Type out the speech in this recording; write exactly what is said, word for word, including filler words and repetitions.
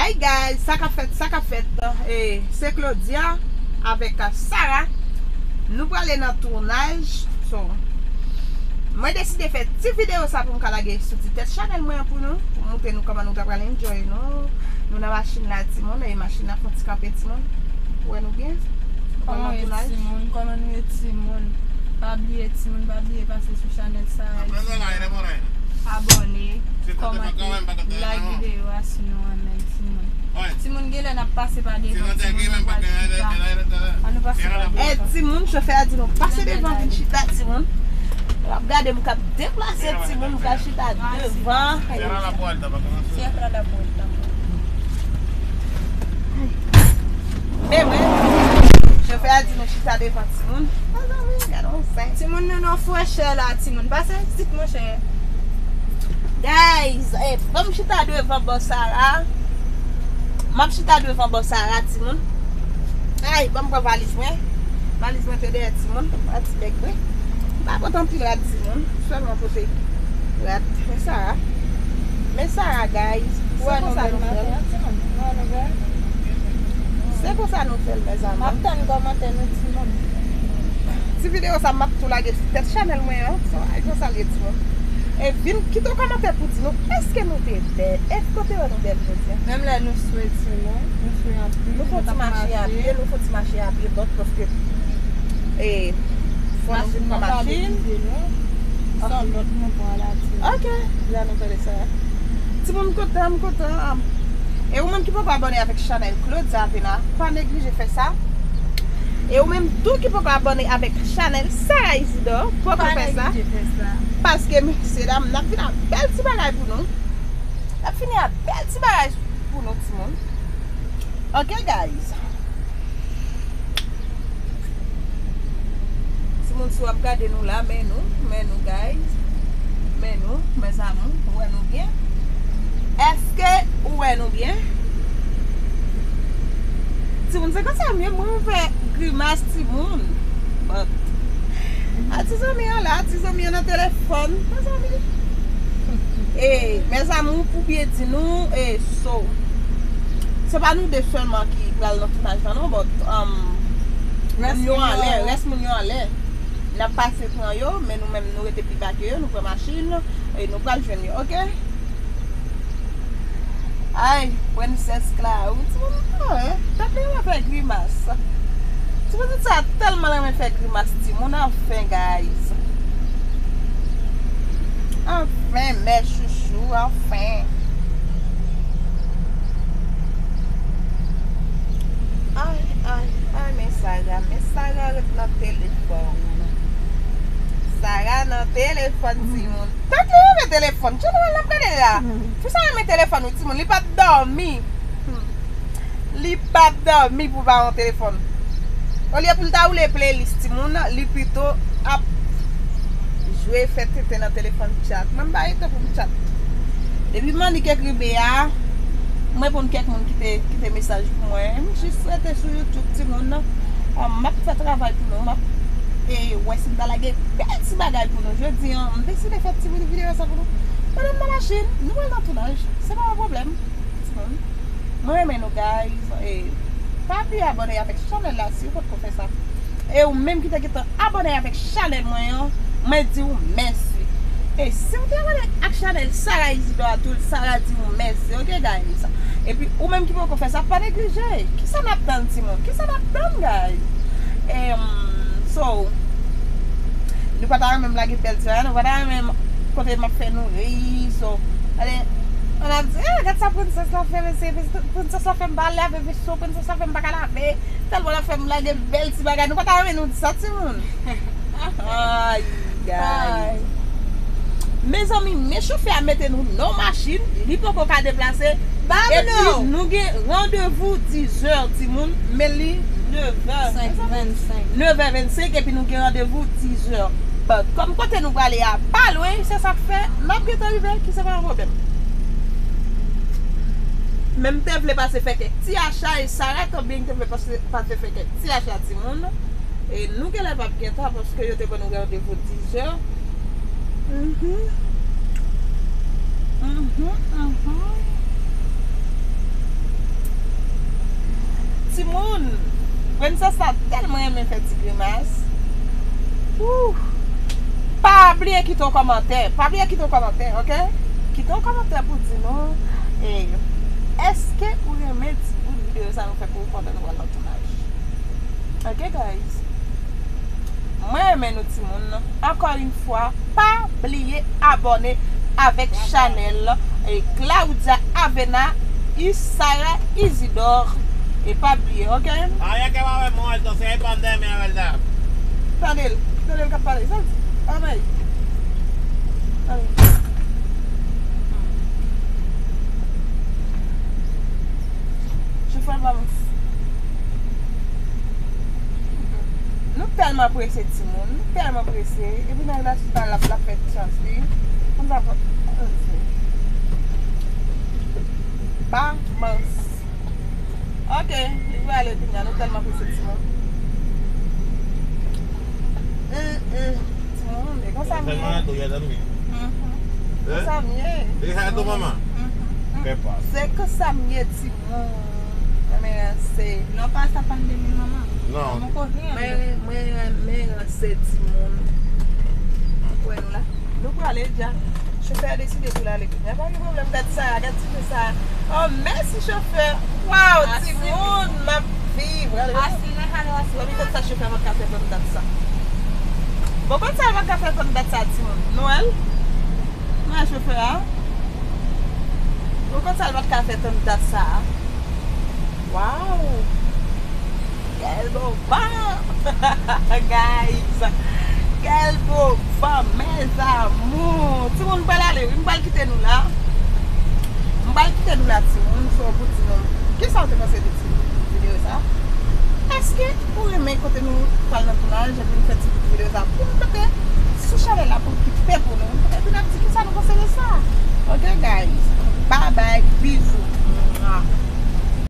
Hey guys, sa k ap fèt, sa k ap fèt? E, se Claudia avèk Sarah. Nou prale nan tounaj. So, mwen deside fè ti videyo sa pou m ka lage sou ti tèt chanèl mwen an pou nou, pou m montre nou kòman nou ta pral enjoy nou. Nou nan machin la, timoun, e machin la fè yon ti kanpe, timoun. Ou wè nou byen? Nou pral nan tounaj. Kòman nou ye, timoun? Kòman nou ye, timoun? Pa bliye, timoun, pa bliye pase sou chanèl sa. Abòne, kòmante, like videyo a si nou renmen, timoun. Timoun, genlè n ap pase pa devan, timoun, nou pral chita. An nou pase pa devan. Timoun, chofè a di nou pase devan, vin chita, timoun. L ap gade m k ap deplase, timoun, m pral chita devan. Cierra la puerta. Men mwen, chofè a di nou chita devan, timoun. Mezanmi, gade yon zen. Timoun, nou nan frechè la, timoun. Pase isit, monchè. Guys, eh, ban m chita devan bò Sarah. M ap chita devan bò Sarah, timoun. Ay, ban m pran valiz mwen. Valiz mwen te dèyè, timoun. Pati bèk mwen. M pa pote anpil rad, timoun. Sèlman pote rad. Men Sarah. Men Sarah, guys. Se konsa nou fè l. Se konsa nou fè l, mezanmi. M ap tann kòmantè nou, timoun. Ti videyo sa, m ap tou lage sou tèt chanèl mwen an. So, ay, konsa l ye, timoun. E vin kite yon kòmantè pou di nou, èske nou te bèl? Èske w te wè nou bèl jodi a? Menm lè nou swe, timoun, nou swe anpil, nou fè ti mache a pye, nou fè ti mache a pye, but paske, e, fò nou vin pran machin. Machin nan pa devize nou. Se yon lòt mouvman la, timoun. Ok, la nou pale sa. Timoun, m kontan, m kontan. E ou menm ki poko abòne avèk chanèl Claudia Vena, pa neglije fè sa. E ou menm tou ki poko abòne avèk chanèl Sarah Isidore, poko fè sa. Paske, mesye dam, n ap vin ak bèl ti bagay pou nou. N ap vini ak bèl ti bagay pou nou, timoun. Ok, guys. Timoun, si w ap gade nou la, men nou, men nou, guys. Men nou, mes amours, ou wè nou byen? Èske ou wè nou byen? Timoun, se konsa m ye, mwen fè grimas, timoun. But, a ti zanmi an la, a ti zanmi an nan telefòn, mezanmi. E, mes amours, pou byen di nou, e, so, se pa nou de sèlman ki pral nan tounaj la non, but, um, moun yo anlè, rès moun yo anlè. N ap pase pran yo, men nou menm nou rete pi ba ke yo, nou pran machin, e nou pral jwenn yo, ok? Ay, Prensès Cla, ou timoun, oh, eh, tande yo fè grimas. Timoun, sa tèlman renmen fè grimas, timoun, anfen, guys. Anfen, mes chouchous, anfen. Ay, ay, ay, men Sarah, men Sarah ret nan telefòn. Sarah nan telefòn, timoun. Tande li renmen telefòn. Tande l ap gade la. Fi sa renmen telefòn, wi, timoun. Li p ap dòmi. Hmm. Li p ap dòmi pou pa yon telefòn. Olye pou l ta woule playlist, timoun, li pito ap jwe, fè tenten nan telefòn, chat. Mwen m pa gen tan pou m chat. Depi m annik ekri be a, m reponn kèk moun ki te kite mesaj pou mwen. M jis rete sou YouTube, timoun. Um, m ap fè travay pou nou. M ap, e, wè si m ta lage bèl ti bagay pou nou. Jodi a, m deside fè ti videyo sa pou nou. Pandan m nan machin, nou pral nan tounaj. Se pa yon pwoblèm, timoun. Mwen renmen nou, guys. E, pa bliye abòne avèk chanèl la si w potko fè sa. E ou menm ki te gentan abòne avèk chanèl mwen an, mwen di w mèsi. E si w te abòne ak chanèl Sarah Isidore a tou, Sarah di w mèsi, ok, guys? Epi ou menm ki poko fè sa, pa neglije. Kisa n ap tann, timoun? Kisa n ap tann, guys? Em, so, nou pa ta renmen m lage bèl ti bagay, nou pa ta renmen m kote m ap fè nou ri, so, ale, ann ap di, "Eh, gad sa prensès la fè, mesye, prensès la fè m pa lave veso, prensès la fè m pa ka lave." Tèlman l ap fè m lage bèl ti bagay. Nou pa ta renmen nou di sa, timoun? Ay, ay. Mezanmi, men chofè a mete nou nan machin, li poko ka deplase. Epi nou gen randevou diz è, timoun, men li nevè. Nevè vennsenk, epi nou gen randevou diz è. But, kòm kote nou prale a pa lwen, se sa k fè, n ap gentan rive, ki se pa yon pwoblèm. Men m te vle pase fè kèk ti acha, e Sarah tou byen te vle pase, pase fè kèk ti acha, timoun. E nou genlè p ap gen tan, paske yo te ban nou randevou diz è. Mhm. Mhm, mhm. Moun, Princess la tèlman renmen fè ti grimas. Ouh. Pa bliye kite yon kòmantè. Pa bliye kite yon kòmantè, ok? Kite yon kòmantè pou di nou, e, èske ou renmen ti bout videyo sa nou fè pou ou pandan nou pral nan tounaj? Ok, guys. Mwen renmen nou timoun. Ankò yon fwa, pa bliye abòne avèk chanèl, e, Claudia Avena, Isara Isidore. E pa bliye, ok? Ay, ke va ver muerto, si hay pandemia, ¿verdad? Tande l, tande l k ap pale. Sa l di? Anmèy. Tande l. Chofè ban m. Nou tèlman prese, timoun. Nou tèlman prese. Epi nèg la sou pal la, l ap fè chans li. Konn sa fè. Ba mans. Ok, li prale kounye a, nou tèlman prese, timoun. Mm, mm. Timoun, e konsa m ye. Sèlman a tou, ya dòmi. Mhm. Konsa m ye. Deja tu mamá. Mhm. Se konsa m ye, timoun. Mwen ranse. Non, pa sa pandemi, manman. Non. Mwen, mwen ranse, timoun. Wè nou la. Nou prale dja. Chofè a deside pou l ale kounye a. Pa gen pwoblèm, gad sa, gad ti fi sa. Oh, mèsi chofè. Waw, timoun, m ap viv. Gade, gade. Mami, konn sa chofè a pa ka fè tann dat sa. Bon, konn sa l pa ka fè tann dat sa, timoun. Nwèl? Nwèl chofè a? Bon, konn sa l pa ka fè tann dat sa. Waw. Kèl bon van! Guys! Kèl bon van, mes amours! Timoun, m pral ale, wi. M pral kite nou la. M pral kite nou la, timoun. So, pou di nou, kisa w te panse de ti videyo sa? Èske ou renmen kote nou pral nan tounaj, epi nou fè ti videyo sa pou nou mete sou chanèl la pou l pi pen pou nou? Epi n ap di kisa nou panse de sa. Ok, guys? Bye bye, bizou.